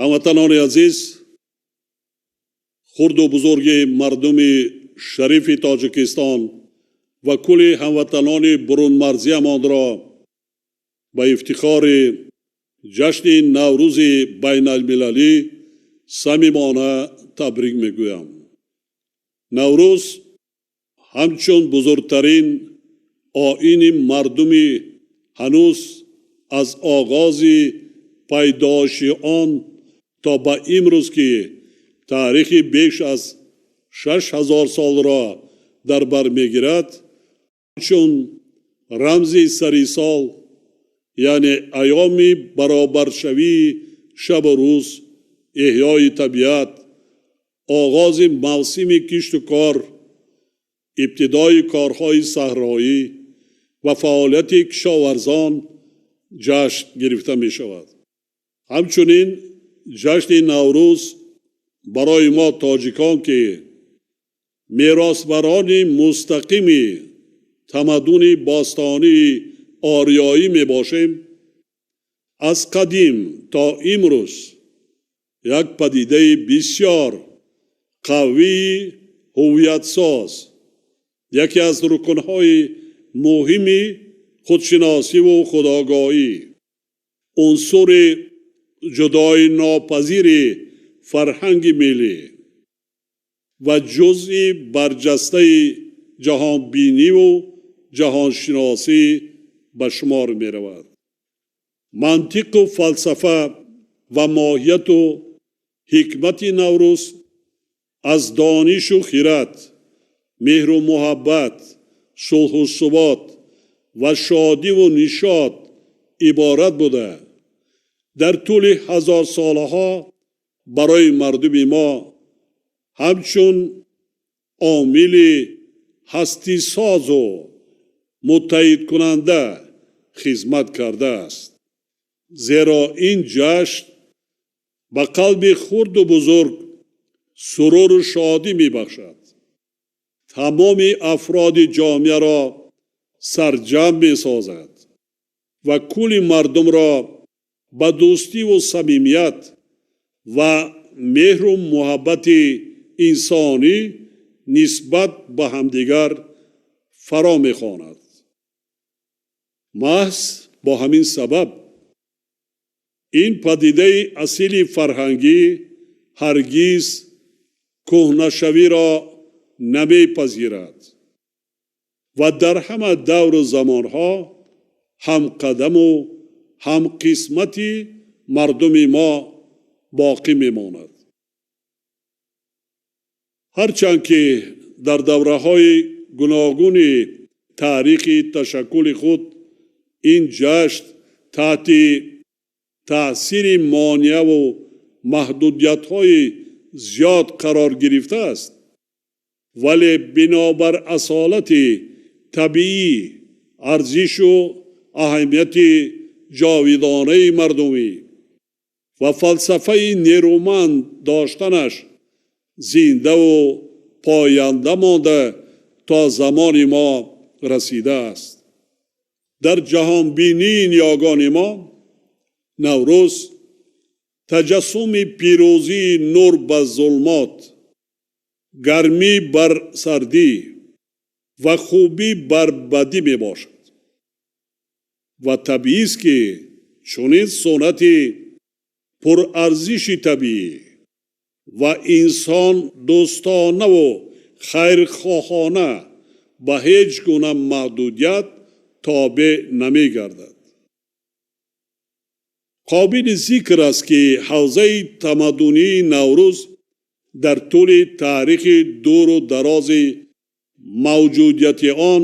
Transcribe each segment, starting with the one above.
Ҳамватанони азиз, хурду бузурги мардуми шарифи Тоҷикистон ва кулли ҳамватанони бурунмарзиямонро ба ифтихори ҷашни Наврӯзи байналмилалӣ самимона табрик мегӯям. Наврӯз ҳамчун бузургтарин оини мардумӣ ҳанӯз аз оғози пайдоиши он то ба имрӯз, ки таърихи беш аз 6000 солро дар бар мегирад, чун рамзи сари сол, яъне айёми баробаршавии шабу рӯз, эҳёи табиат, оғози мавсими кишту кор, ибтидои корҳои саҳроӣ ва фаъолияти кишоварзон ҷашн гирифта мешавад. Ҳамчунин ҷашни Наврӯз барои мо тоҷикон, ки меросбарони мустақими тамаддуни бостонии ориёӣ мебошем, аз қадим то имрӯз як падидаи бисёр қавии ҳувиятсоз, яке аз рукнҳои муҳими худшиносиву худогоҳӣ, унсури ҷудоинопазири фарҳанги миллӣ ва ҷузъи барҷастаи ҷаҳонбиниву ҷаҳоншиносӣ ба шумор меравад. Мантиқу фалсафа ва моҳияту ҳикмати Наврӯз аз донишу хират, меҳру муҳаббат, сулҳу субот ва шодиву нишот иборат буда, дар тӯли ҳазорсолаҳо барои мардуми мо ҳамчун омили ҳастисозу муттаҳидкунанда хизмат кардааст. Зеро ин ҷашн ба қалби хурду бузург суруру шодӣ мебахшад, тамоми афроди ҷомеаро сарҷамъ месозад ва кулли мардумро ба дӯстиву самимият ва меҳру муҳаббати инсонӣ нисбат ба ҳамдигар фаро мехонад. Маҳз бо ҳамин сабаб ин падидаи асили фарҳангӣ ҳаргиз кӯҳнашавиро намепазирад ва дар ҳама давру замонҳо ҳамқадаму ҳамқисмати мардуми мо боқӣ мемонад. Ҳарчанд ки дар давраҳои гуногуни таърихи ташаккули худ ин ҷашн таҳти таъсири монеаву маҳдудиятҳои зиёд қарор гирифтааст, вале бинобар асолати табиӣ, арзишу аҳамияти ҷовидонаи мардумӣ ва фалсафаи нерӯманд доштанаш зиндаву поянда монда то замони мо расидааст. Дар ҷаҳонбинии ниёгони мо Наврӯз таҷассуми пирӯзии нур ба зулмот, гармӣ бар сардӣ ва хубӣ бар бадӣ мебошад ва табиист, ки чунин суннати пурарзиши табиӣ ва инсондӯстонаву хайрхоҳона ба ҳеҷ гуна маҳдудият тобеъ намегардад. Қобили зикр аст, ки ҳавзаи тамаддунии Наврӯз дар тӯли таърихи дуру дарози мавҷудияти он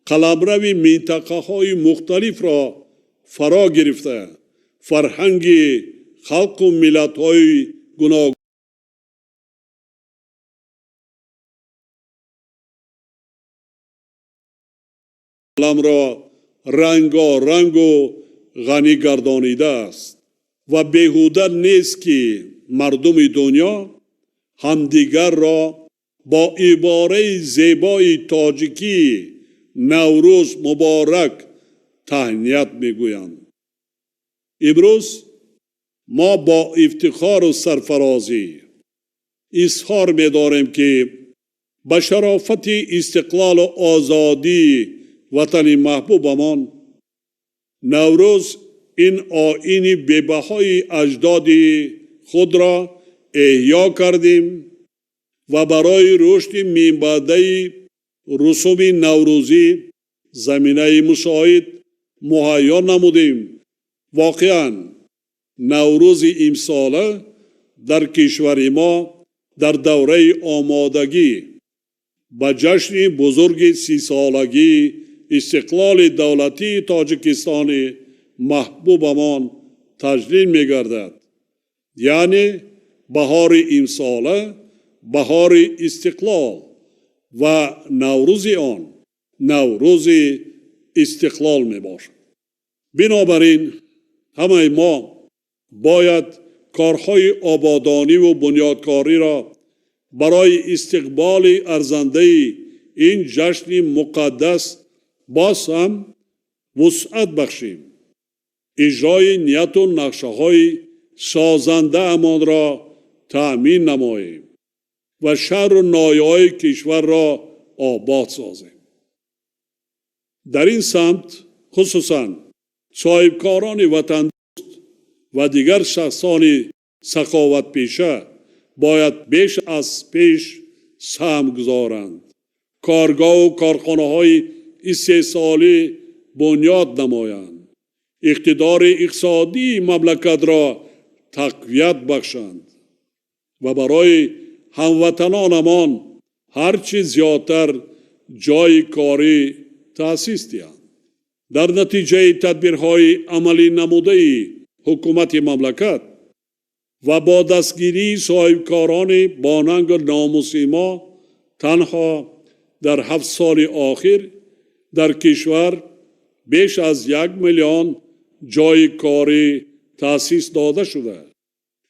қаламрави минтақаҳои мухталифро фаро гирифта, фарҳанги халқу миллатҳои гуногунро рангорангу ғанӣ гардонидааст ва беҳуда нест, ки мардуми дунё ҳамдигарро бо ибораи зебои тоҷикӣ Наврӯз муборак таҳният мегӯянд. Имрӯз Мо бо ифтихору сарфарозӣ изҳор медорем, ки ба шарофати истиқлолу озодии ватани маҳбубамон Наврӯз ин оини бебаҳои аҷдоди худро эҳё кардем ва барои рушди минбаъдаи русуми наврӯзӣ заминаи мусоид муҳайё намудем. Воқеан, Наврӯзи имсола дар кишвари мо дар давраи омодагӣ ба ҷашни бузурги 30-солагии истиқлоли давлатии Тоҷикистони маҳбубамон таҷлил мегардад. Яъне баҳори имсола баҳори истиқлол ва Наврӯзи он Наврӯзи истиқлол мебошад. Бинобар ин ҳамаи мо бояд корҳои ободониву бунёдкориро барои истиқболи арзандаи ин ҷашни муқаддас боз ҳам вусъат бахшем, иҷрои нияту нақшаҳои созандаамонро таъмин намоем ва шаҳру ноҳияҳои кишварро обод созем. Дар ин самт хусусан соҳибкорони ватандӯст ва дигар шахсони саховатпеша бояд беш аз пеш саҳм гузоранд, коргоҳу корхонаҳои истеҳсолӣ бунёд намоянд, иқтидори иқтисодии мамлакатро тақвият бахшанд ва барои ҳамватанонамон ҳарчи зиёдтар ҷойи корӣ таъсис диҳанд. Дар натиҷаи тадбирҳои амалӣ намудаи ҳукумати мамлакат ва бо дастгирии соҳибкорони бонангу номуси мо танҳо дар 7 соли охир дар кишвар беш аз 1 миллион ҷойи корӣ таъсис дода шуда,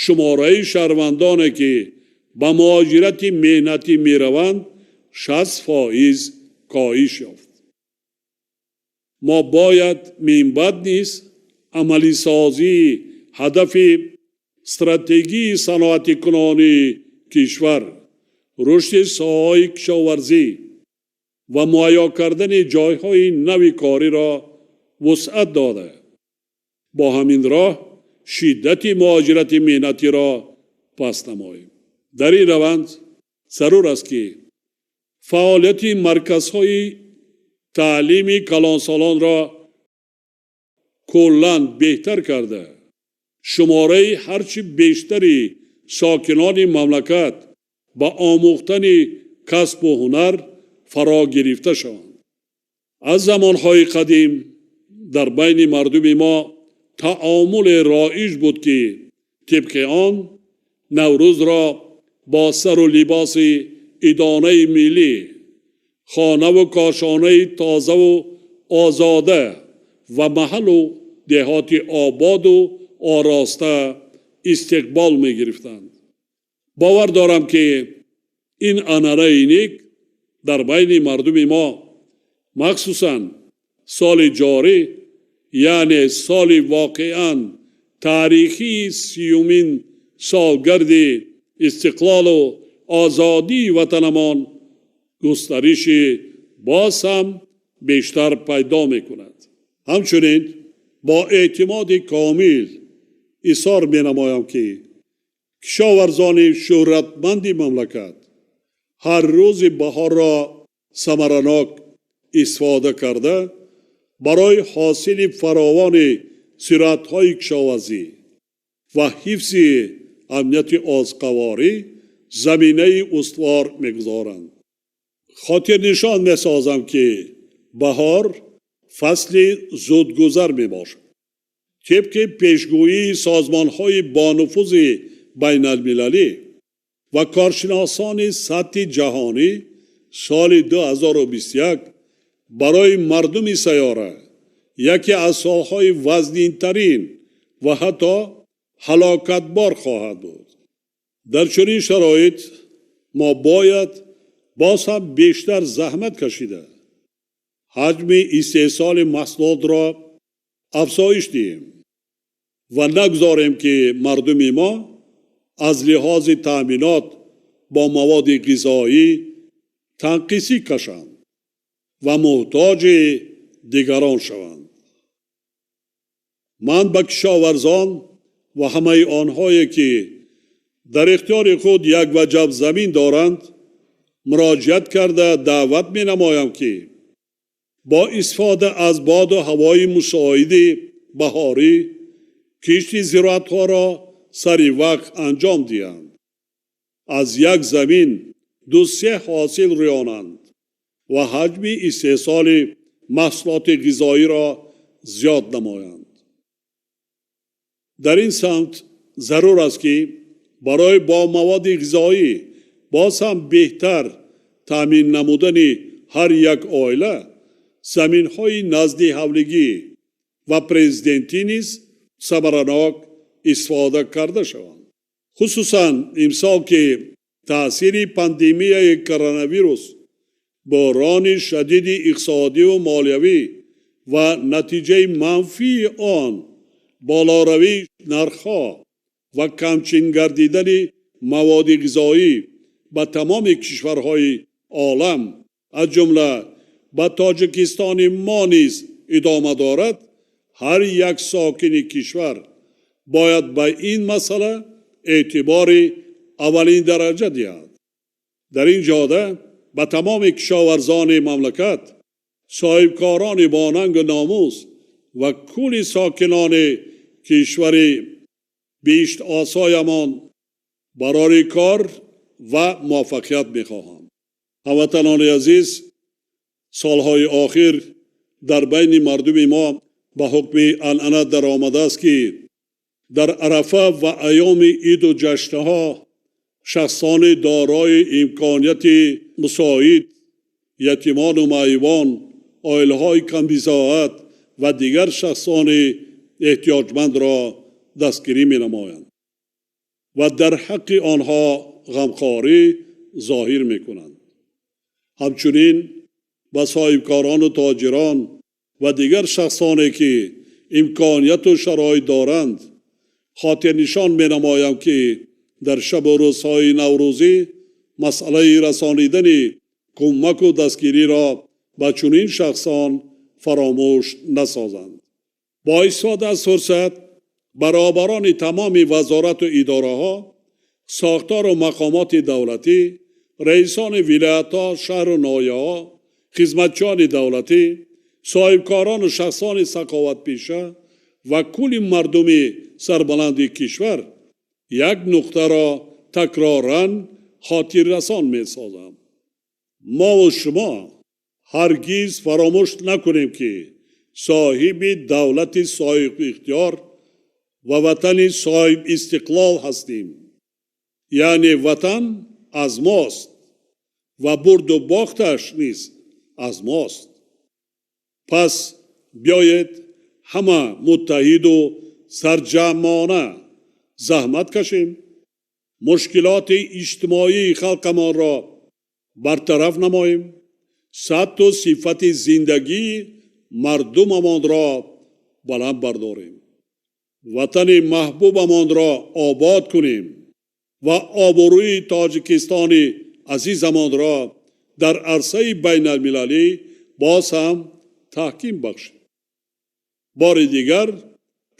шумораи шаҳрвандоне ки ба муҳоҷирати меҳнатӣ мераванд 60% коҳиш ёфт. Мо бояд минбаъд низ амалисозии ҳадафи стратегии саноатикунонии кишвар, рушди соҳаҳои кишоварзӣ ва муҳайё кардани ҷойҳои нави кориро вусъат дода, бо ҳамин роҳ шиддати муҳоҷирати меҳнатиро паст намоем. Дар ин раванд зарур аст, ки фаъолияти марказҳои таълими калонсолонро куллан беҳтар карда, шумораи ҳарчи бештари сокинони мамлакат ба омӯхтани касбу ҳунар фаро гирифта шаванд. Аз замонҳои қадим дар байни мардуми мо таомуле роиҷ буд, ки тибқи он Наврӯзро бо сару либоси идонаи миллӣ, хонаву кошонаи тозаву озода ва маҳаллу деҳоти ободу ороста истиқбол мегирифтанд. Бовар дорам, ки ин анъанаи нек дар байни мардуми мо махсусан соли ҷорӣ, яъне соли воқеан таърихии 30-умин солгарди истиқлолу озодии ватанамон густариши боз ҳам бештар пайдо мекунад. Ҳамчунин бо эътимоди комил изҳор менамоям, ки кишоварзони шӯҳратманди мамлакат ҳар рӯзи баҳорро самаранок истифода карда, барои ҳосили фаровони зироатҳои кишоварзӣ ва ҳифзи амнияти озуқаворӣ заминаи устувор мегузоранд. Хотирнишон месозам, ки баҳор фасли зудгузар мебошад. Тибқи пешгӯии созмонҳои бонуфузи байналмилалӣ ва коршиносони сатҳи ҷаҳонӣ, соли 2021 барои мардуми сайёра яке аз солҳои вазнинтарин ва ҳатто ҳалокатбор хоҳад буд. Дар чунин шароит мо бояд боз ҳам бештар заҳмат кашида, ҳаҷми истеҳсоли маҳсулотро афзоиш диҳем Ва нагузорем, ки мардуми мо аз лиҳози таъминот бо маводи ғизоӣ танқисӣ кашанд ва муҳтоҷи дигарон шаванд. Ман ба кишоварзон ва ҳамаи онҳое, ки дар ихтиёри худ як ваҷаб замин доранд, муроҷиат карда даъват менамоям, ки бо истифода аз боду ҳавои мусоиди баҳорӣ кишти зироатҳоро сари вақт анҷом диҳанд, аз як замин 2-3 ҳосил рӯёнанд ва ҳаҷми истеҳсоли маҳсулоти ғизоиро зиёд намоянд. Дар ин самт зарур аст, ки барои бо маводи ғизоӣ боз ҳам беҳтар таъмин намудани ҳар як оила заминҳои назди ҳавлигӣ ва президентӣ низ самаранок истифода карда шаванд. Хусусан имсол, ки таъсири пандемияи коронавирус, бӯҳрони шадиди иқтисодиву молиявӣ ва натиҷаи манфии он болоравии нархҳо ва камчин гардидани маводи ғизоӣ ба тамоми кишварҳои олам, аз ҷумла ба Тоҷикистони мо низ идома дорад, ҳар як сокини кишвар бояд ба ин масъала эътибори аввалин дараҷа диҳад. Дар ин ҷода ба тамоми кишоварзони мамлакат, соҳибкорони бонангу номус ва кулли сокинони кишвари биҳиштосоямон барори кор ва муваффақият мехоҳам. Ҳамватанони азиз, солҳои охир дар байни мардуми мо ба ҳукми анъана даромадааст, ки дар арафа ва айёми иду ҷашнҳо шахсони дорои имконияти мусоид, ятимону маъюбон, оилаҳои камбизоат ва дигар шахсони эҳтиёҷмандро дастгирӣ менамоянд ва дар ҳаққи онҳо ғамхорӣ зоҳир мекунанд. Ҳамчунин ба соҳибкорону тоҷирон ва дигар шахсоне, ки имконияту шароит доранд, хотирнишон менамоям, ки дар шабу рӯзҳои наврӯзӣ масъалаи расонидани кӯмаку дастгириро ба чунин шахсон фаромӯш насозанд. Бо истифода аз фурсат баробарони тамоми вазорату идораҳо, сохтору мақомоти давлатӣ, раисони вилоятҳо, шаҳру ноҳияҳо, хизматчиёни давлатӣ, соҳибкорону шахсони саховатпеша ва кулли мардуми сарбаланди кишвар як нуқтаро такроран хотиррасон месозам. Мову шумо ҳаргиз фаромӯш накунем, ки соҳиби давлати соҳибихтиёр ва ватани соҳибистиқлол ҳастем. Яъне ватан аз мост ва бурду бохташ низ аз мост. Пас биёед ҳама муттаҳиду сарҷамъона заҳмат кашем, мушкилоти иҷтимоии халқамонро бартараф намоем, сатҳу сифати зиндагии мардумамонро баланд бардорем, ватани маҳбубамонро обод кунем ва обрӯи Тоҷикистони азизамонро дар арсаи байналмилалӣ боз ҳам таҳким бахшем. Бори дигар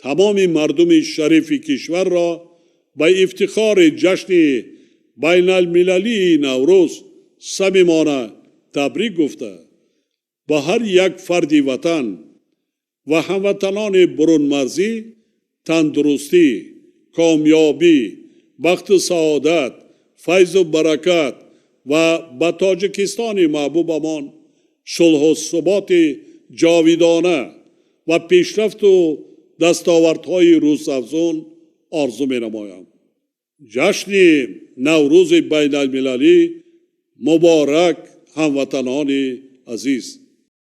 тамоми мардуми шарифи кишварро ба ифтихори ҷашни байналмилалии Наврӯз самимона табрик гуфта, ба ҳар як фарди ватан ва ҳамватанони бурунмарзӣ тандурустӣ, комёбӣ, бахту саодат, файзу баракат ва ба Тоҷикистони маҳбубамон сулҳу суботи ҷовидона ва пешрафту дастовардҳои рӯзафзун орзу менамоям. Ҷашни Наврӯзи байналмилалӣ муборак, ҳамватанони азиз!